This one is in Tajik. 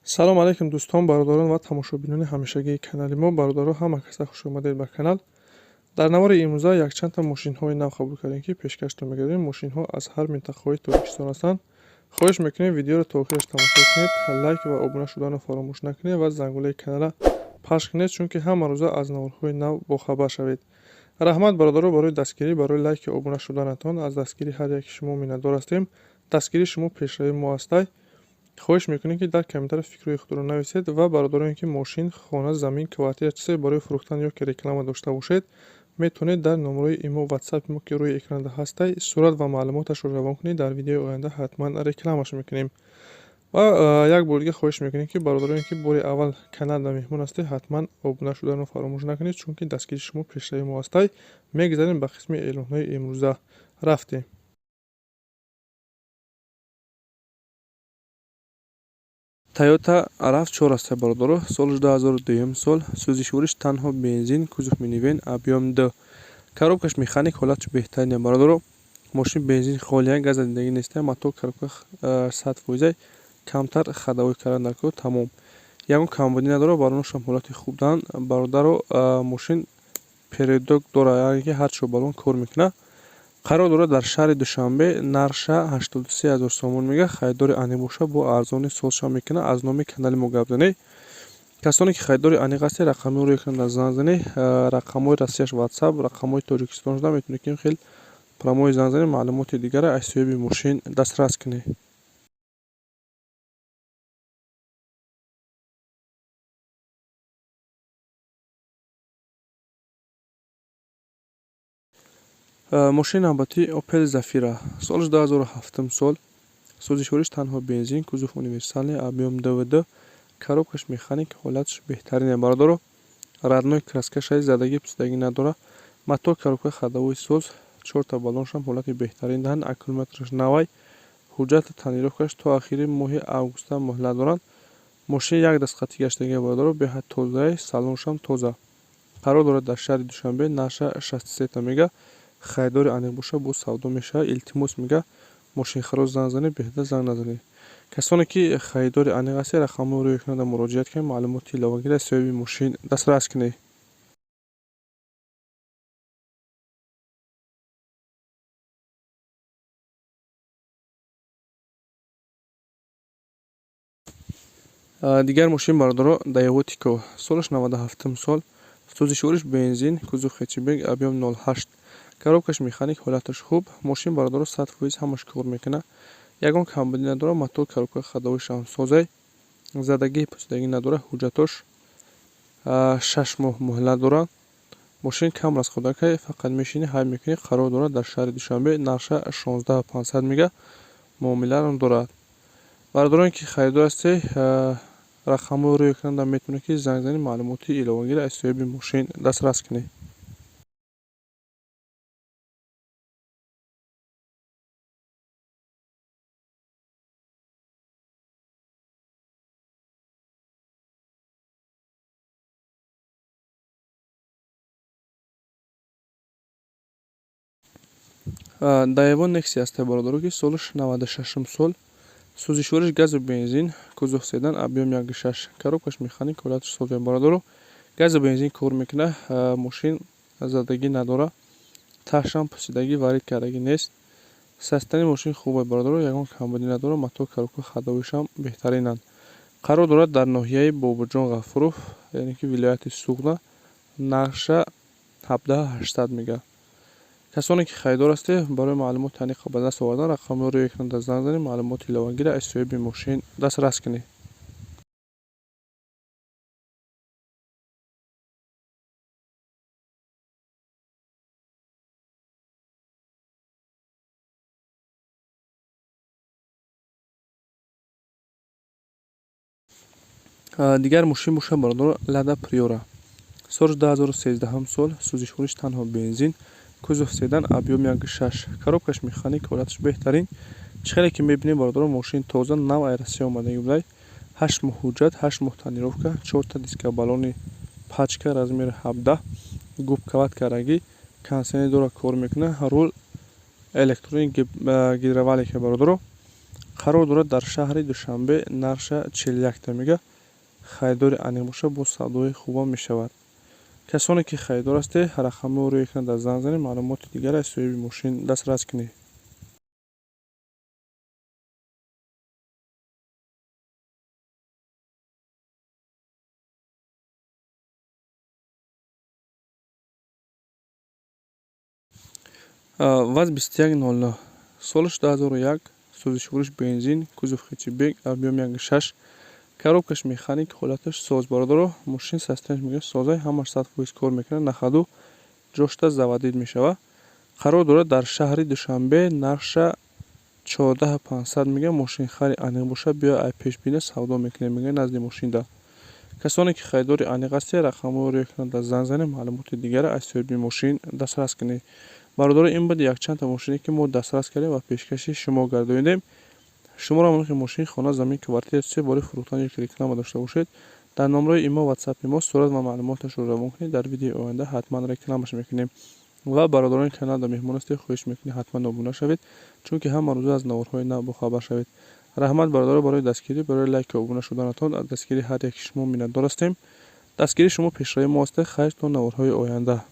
Салом алейкум, дӯстон, бародарон ва тамошобинони ҳамешагии канали мо. Бародаро, ҳама каса хуш омадед ба канал. Дар навори имрӯза якчандта мошинҳои нав қабул кардем, ки пешкаштон мегардем. Мошинҳо аз ҳар минтақаҳои Тоҷикистон ҳастанд. Хоҳиш мекунем, видеоро то охираш тамошо кунед, лайк ва обуна шуданро фаромӯш накунед ва зангулаи каналра пахш кунед, чунки ҳама рӯза аз наворҳои нав бохабар шавед. Раҳмат, бародаро, барои дастгирӣ, барои лайки обуна шуданатон. Аз дастгирии ҳар яки шумо миннатдор ҳастем. Дастгирии шумо пешравии мо ҳастай. Хоҳиш мекунем, ки дар комментария фикрҳои худро нависед ва бародароне, ки мошин, хона, замин, квартира, чизе барои фурӯхтан ё ки реклама дошта бошед, метавонед дар номерои имо, ватсапи мо, ки рӯи экранда ҳастай, сурат ва маълумоташро равон кунед. Дар видеои оянда ҳатман рекламаш мекунем. Ва як бор дига хоҳиш мекунем, ки бародароне, ки бори аввал каналда меҳмон ҳастед, ҳатман обуна шуданро фаромӯш накунед, чунки дастгирии шумо пешравии мо ҳастай. Мегузарем ба қисми эълонҳои имрӯза. Рафтем. Тойота RAV4 аст, бародаро, соли 2002 сол, сӯзишвориш танҳо бензин, кузов минивэн, объём 2, коробкаш механик, ҳолатш беҳтарин, бародаро. Мошин бензин холия, газ задагӣ неста, мотор, коробка 100%, камтар ходовой кардан дар кор, тамом. Ягон камбудӣ надорад, баллонашам ҳолати хуб доранд, бародаро. Мошин передок дорад, яъне ки ҳар чор баллон кор мекунад. Қарор дорад дар шаҳри Душанбе, нархша 83 000 сомон мега. Харидори аниқ боша, бо арзони созша мекунад. Аз номи канали мо гап занед. Касоне ки харидори аниқ ҳастед, рақамҳоро рӯи экран занг занед. Рақамҳои Россияш ватсап, рақамҳои Тоҷикистон шуда метавонед, ки хел прямой занг занед, маълумоти дигарро аз соҳиби мошин дастрас кунед. Мошини навбатӣ Опел Зафира, соли 2007 сол, сӯзишвориш танҳо бензин, кузов универсальный, объём 2 в 2, коробкаш механик, ҳолатш беҳтарине, бародаро. Родной краскашай, задагӣ пусидагӣ надорад. Мотор, коробка, ходовой соз, чорта баллоншам ҳолати беҳтарин даҳанд, аккумулятораш навай. Ҳуҷҷати тонировкаш то ахири моҳи августа муҳлат доранд. Мошин як даст қатӣ гаштагӣ, бародаро, беҳад тозаи, салоншам тоза. Қарор дорад дар шаҳри Душанбе, нархша 63 мега. Харидори аниқ боша, боз савдо мешавад. Илтимос, мега, мошинхаро занг занед, беҳуда занг назанед. Касоне ки харидори аниқ ҳастед, рақамҳоро рӯи экранда муроҷиат кунед, маълумоти иловагиро аз соҳиби мошин дастрас кунед. Дигар мошин, бародаро, Даеву Тико, солаш 97-ум сол, сӯзишвориш бензин, кузов хэтчбек, объём 0,8, коробкаш механик, ҳолаташ хуб. Мошин, бародаро, 100% ҳамаш кор мекунад, ягон камбудӣ надорад. Мотор, коробка, ходовойшам созай, задагӣ пусидагӣ надорад. Ҳуҷҷатош 6 моҳ муҳлат дорад. Мошин кам расходакай, фақат мешинӣ, ҳай мекунӣ. Қарор дорад дар шаҳри Душанбе, нархша 16 500 мега, муомилаам дорад. Бародароне ки харидор ҳастед, рақамҳоро рӯи экранда метавонед, ки занг занед, маълумоти иловагиро аз соҳиби мошин дастрас кунед. Даевон Нексия ҳастед, бародаро, ки солаш 96-ум сол, сӯзишвориш газу бензин, кузов седан, объём 1,6, коробкаш механик, ҳолаташ соза, бародаро. Газу бензин кор мекунад, мошин задагӣ надорад, таҳшам пусидагӣ, варид кардагӣ нест. Состояние мошин хубе, бародаро, ягон камбудӣ надорад. Мотор, коробка, ходовойшам беҳтаринанд. Қарор дорад дар ноҳияи Бобоҷон Ғафуров, яъне ки вилояти Суғда, нархша 17 800 мега. Касоне ки харидор ҳастед, барои маълумоти аниқ ба даст овардан рақамҳоро рӯи экранда занг занед, маълумоти иловагиро аз соҳиби мошин дастрас кунед. Дигар мошин боша, бародаро, Лада Приора, соли 2013 сол, сӯзишвориш танҳо бензин, кузов седан, объём 1,6, коробкаш механик, ҳолаташ беҳтарин. Чӣ хеле ки мебинем, бародаро, мошин тоза, нав ай Россия омадагӣ будай. 8 моҳ ҳуҷҷат, 8 моҳ тонировка, чорта диска баллони пачка размери 17, губкават кардагӣ, кондитсионер дора, кор мекунад, рул электрони гидравлика, бародаро. Қарор дорад дар шаҳри Душанбе, нархша 41 мега. Харидори аниқ боша, бо савдои хубам мешавад. Касоне ки харидор ҳастед, рақамҳоро рӯи экран дар занг занед, маълумоти дигар аз соҳиби мошин дастрас кунед. ВАЗ 2109, солаш 2001, сӯзишвориш бензин, кузов хэтчбек, объём 1.6, коробкаш механик, ҳолаташ соз. Бародаро, мошин состоянияш мега созай, ҳамаш 100% кор мекунад, на ходу ҷошта заводить мешавад. Қарор дорад дар шаҳри Душанбе, нархша 14 500 мега. Мошинхари аниқ боша, биё ай пешбина савдо мекунем, мега назди мошинда. Касоне ки харидори аниқ ҳастед, рақамҳоро рӯи экран дар занг занед, маълумоти дигар аз соҳиби мошин дастрас кунед. Бародаро, ин буд якчандта мошине ки мо дастрас кардем ва пешкаши шумо гардонидем. Шуморо мумкин мошин, хона, замин, квартира, чизе бораи фурӯхтан ё реклама дошта бошед, дар номраи имо, ватсапи мо сурат ва маълумоташро равон кунед, дар видеои оянда ҳатман рекламаш мекунем. Ва бародарони канал дар меҳмон ҳастед, хоҳиш мекунед, ҳатман обуна шавед, чунки ҳама рӯза аз наворҳои нав бохабар шавед. Раҳмат, бародаро, барои дастгирӣ, барои лайку обуна шуданатон. Аз дастгирии ҳар яки шумо миннатдор ҳастем. Дастгирии шумо пешравии мо аст. Хайр, то наворҳои оянда.